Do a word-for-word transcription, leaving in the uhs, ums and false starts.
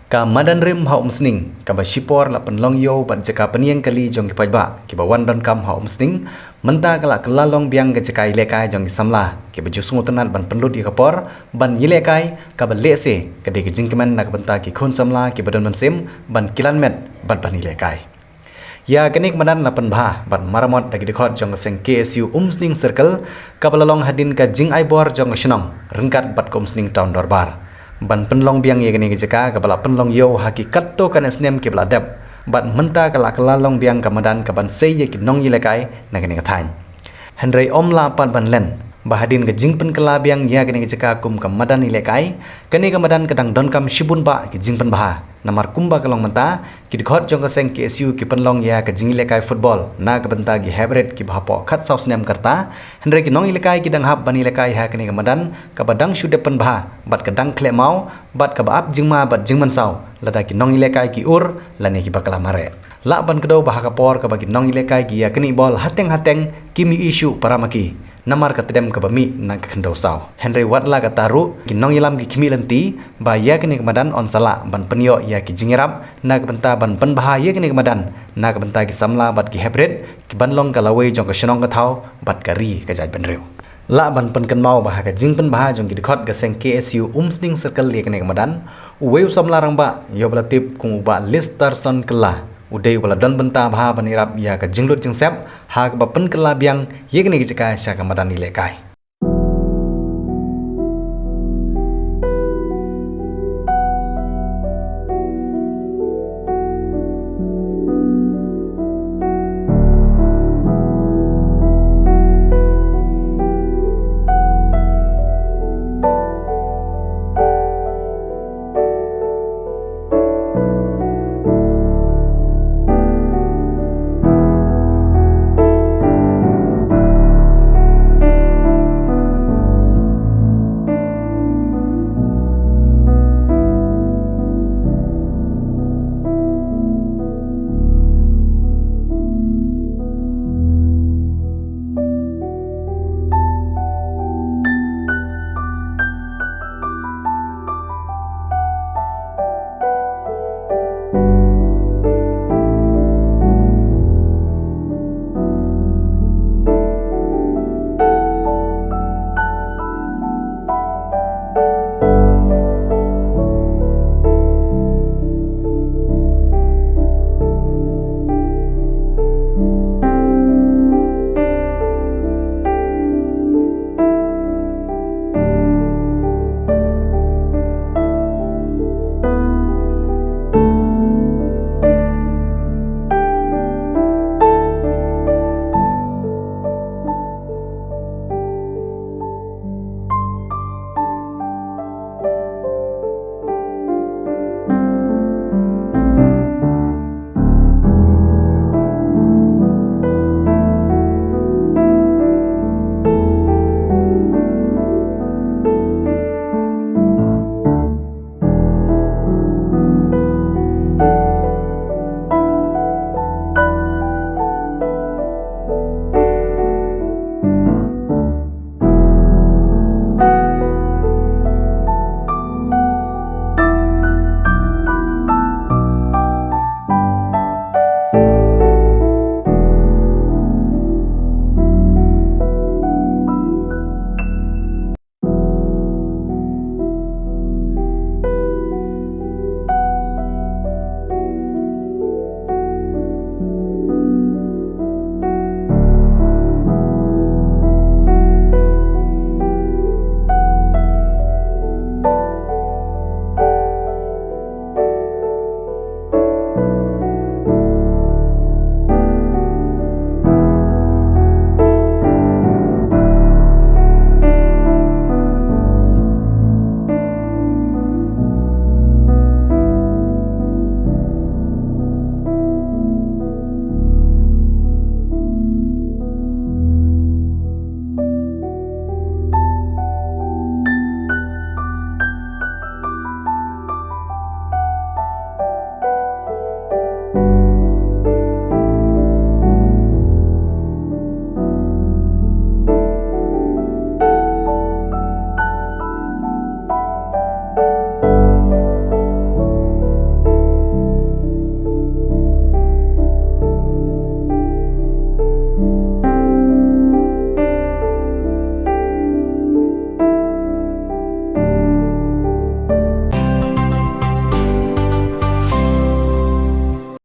Ka madan rim ha Umsning, kaba shipor la pynlong ïew bad jaka pynïeng kali jong ki paidbah kiba wan donkam ha Umsning, mynta ka la kylla long biang ka jaka ïalehkai jong ki samla kiba ju sngewtynnat ban pynlut ïa ka por ban ïalehkai, kaba lehse ka dei ka jingkmen na ka bynta ki khun samla kiba don mynsiem ban kilan met bad ban ïalehkai. Ïa kane ka madan la pynbha bad maramot da ki dkhot jong ka seng K S U Umsning Circle, kaba la long hadien ka jingaibor jong ka shnong ryngkat bad ka Umsning Town Dorbar, ban pynlong biang ïa kane ka jaka kaba la pynlong ïew ha ki katto katne snem kiba la dep, bad mynta ka la kylla long biang ka madan kaban sei ïa ki nongïalehkai na kane ka thaiñ. Hynrei ym lah pat ban len ba hadien ka jingpynkylla biang ïa kane ka jaka kum ka madan ïalehkai, kane ka madan ka dang donkam shibun bah ki jingpynbha. Namar kumba ka long mynta, ki dkhot jong ka seng K S U ki pynlong ïa ka jingïalehkai football na ka bynta ki heprit kiba hapoh khatsaw snem ka rta, hynrei ki nongïalehkai ki dang hap ban ïalehkai ha kane ka madan kaba dang shu dep pynbha bad ka dang khleh maw bad kaba ap jingma bad jingmynsaw lada ki nongïalehkai ki ur lane kiba kylla mareh. Lah ban kdew ba ha ka por kaba ki nongïalehkai ki ïaknieh bol hateng hateng, kim ïohi shuh para ma ki, namar ka tdem kaba mih na ka khyndew saw. Hynrei wat la katta ruh, ki nongïalam ki khmih lynti ba ïa kane ka madan yn sa lah ban pynïoh ïa ki jingïarap na ka bynta ban pynbha ïa kane ka madan na ka bynta ki samla bad ki heprit, kiban long ka lawei jong ka shnong ka thaw bad ka ri ka jaitbynriew. Lah ban pynkynmaw ba ha ka jingpynbha jong ki dkhot ka seng K S U Umsning Circle ïa kane ka madan, uwei u samla rangbah, ïa uba la tip kum u Bah Listerson Kylla, u dei uba la don bynta bha ban ïarap ïa ka jinglut jingsep ha kaba pynkylla biang ïa kane ka jaka sha ka madan ïalehkai.